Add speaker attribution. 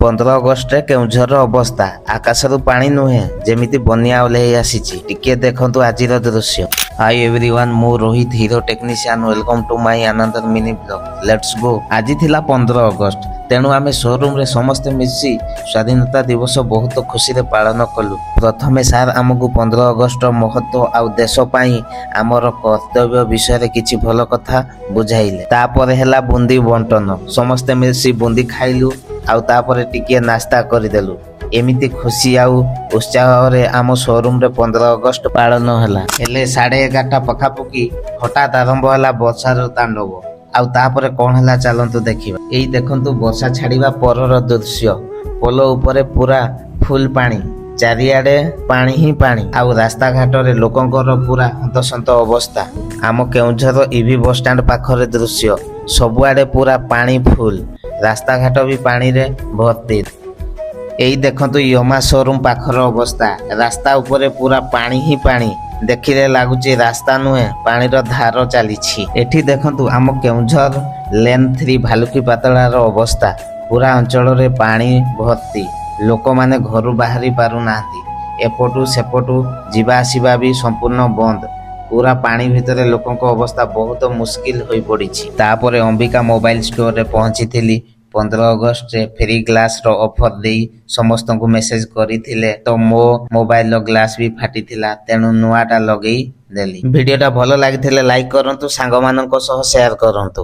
Speaker 1: 15 ଅଗଷ୍ଟରେ କେଉଁଝରର ଅବସ୍ଥା। ଆକାଶରୁ ପାଣି ନୁହେଁ, ଯେମିତି ବନ୍ୟା ଓହ୍ଲେଇ ଆସିଛି। ଟିକେ ଦେଖନ୍ତୁ ଆଜିର ଦୃଶ୍ୟ। ହାଇ ଏଭ୍ରିୱାନ୍, ମୁଁ Rohit, hero technician. Welcome to my another mini vlog. Let's go. ଆଜି ଥିଲା 15 ଅଗଷ୍ଟ, ତେଣୁ ଆମେ ସୋରୁମରେ ସମସ୍ତେ ମିଶି ସ୍ୱାଧୀନତା ଦିବସ ବହୁତ ଖୁସିରେ ପାଳନ କଲୁ। ପ୍ରଥମେ ସାର୍ ଆମକୁ 15 ଅଗଷ୍ଟର ମହତ୍ଵ ଆଉ ଦେଶ ପାଇଁ ଆମର କର୍ତ୍ତବ୍ୟ ବିଷୟରେ କିଛି ଭଲ କଥା ବୁଝାଇଲେ। ତାପରେ ହେଲା ବୁନ୍ଦି ବଣ୍ଟନ। ସମସ୍ତେ ମିଶି ବୁନ୍ଦି ଖାଇଲୁ ଆଉ ତାପରେ ଟିକିଏ ନାସ୍ତା କରିଦେଲୁ। ଏମିତି ଖୁସି ଆଉ ଉତ୍ସାହରେ ଆମ ସୋରୁମରେ 15 ଅଗଷ୍ଟ ପାଳନ ହେଲା। ହେଲେ 11:30 ପାଖାପାଖି ହଠାତ୍ ଆରମ୍ଭ ହେଲା ବର୍ଷାର ତାଣ୍ଡବ। ଆଉ ତାପରେ କଣ ହେଲା, ଚାଲନ୍ତୁ ଦେଖିବା। ଏଇ ଦେଖନ୍ତୁ ବର୍ଷା ଛାଡ଼ିବା ପରର ଦୃଶ୍ୟ। ପୋଲ ଉପରେ ପୁରା ଫୁଲ ପାଣି, ଚାରିଆଡେ ପାଣି ହିଁ ପାଣି ଆଉ ରାସ୍ତାଘାଟରେ ଲୋକଙ୍କର ପୁରା ହନ୍ତସନ୍ତ ଅବସ୍ଥା। ଆମ କେଉଁଝର ଇଭି ବସଷ୍ଟାଣ୍ଡ ପାଖରେ ଦୃଶ୍ୟ। ସବୁଆଡେ ପୁରା ପାଣି ଫୁଲ, ରାସ୍ତାଘାଟ ବି ପାଣିରେ ଭର୍ତ୍ତି। ଏଇ ଦେଖନ୍ତୁ ୟମା ସୋରୁମ ପାଖର ଅବସ୍ଥା। ରାସ୍ତା ଉପରେ ପୁରା ପାଣି ହିଁ ପାଣି। ଦେଖିଲେ ଲାଗୁଛି ରାସ୍ତା ନୁହେଁ, ପାଣିର ଧାର ଚାଲିଛି। ଏଠି ଦେଖନ୍ତୁ ଆମ କେଉଁଝର ଲେନ୍ 3 ଭାଲୁକି ପାତଳାର ଅବସ୍ଥା। ପୁରା ଅଞ୍ଚଳରେ ପାଣି ଭର୍ତ୍ତି। ଲୋକମାନେ ଘରୁ ବାହାରି ପାରୁନାହାନ୍ତି। ଏପଟୁ ସେପଟୁ ଯିବା ଆସିବା ବି ସମ୍ପୂର୍ଣ୍ଣ ବନ୍ଦ। ପୁରା ପାଣି ଭିତରେ ଲୋକଙ୍କ ଅବସ୍ଥା ବହୁତ ମୁସ୍କିଲ ହୋଇପଡ଼ିଛି। ତାପରେ ଅମ୍ବିକା ମୋବାଇଲ ଷ୍ଟୋରରେ ପହଞ୍ଚିଥିଲି। 15 ଅଗଷ୍ଟରେ ଫ୍ରି ଗ୍ଲାସର ଅଫର ଦେଇ ସମସ୍ତଙ୍କୁ ମେସେଜ କରିଥିଲେ। ତ ମୋ ମୋବାଇଲର ଗ୍ଲାସ ବି ଫାଟିଥିଲା, ତେଣୁ ନୂଆଟା ଲଗେଇ ଦେଲି। ଭିଡ଼ିଓଟା ଭଲ ଲାଗିଥିଲେ ଲାଇକ୍ କରନ୍ତୁ, ସାଙ୍ଗମାନଙ୍କ ସହ ସେୟାର କରନ୍ତୁ।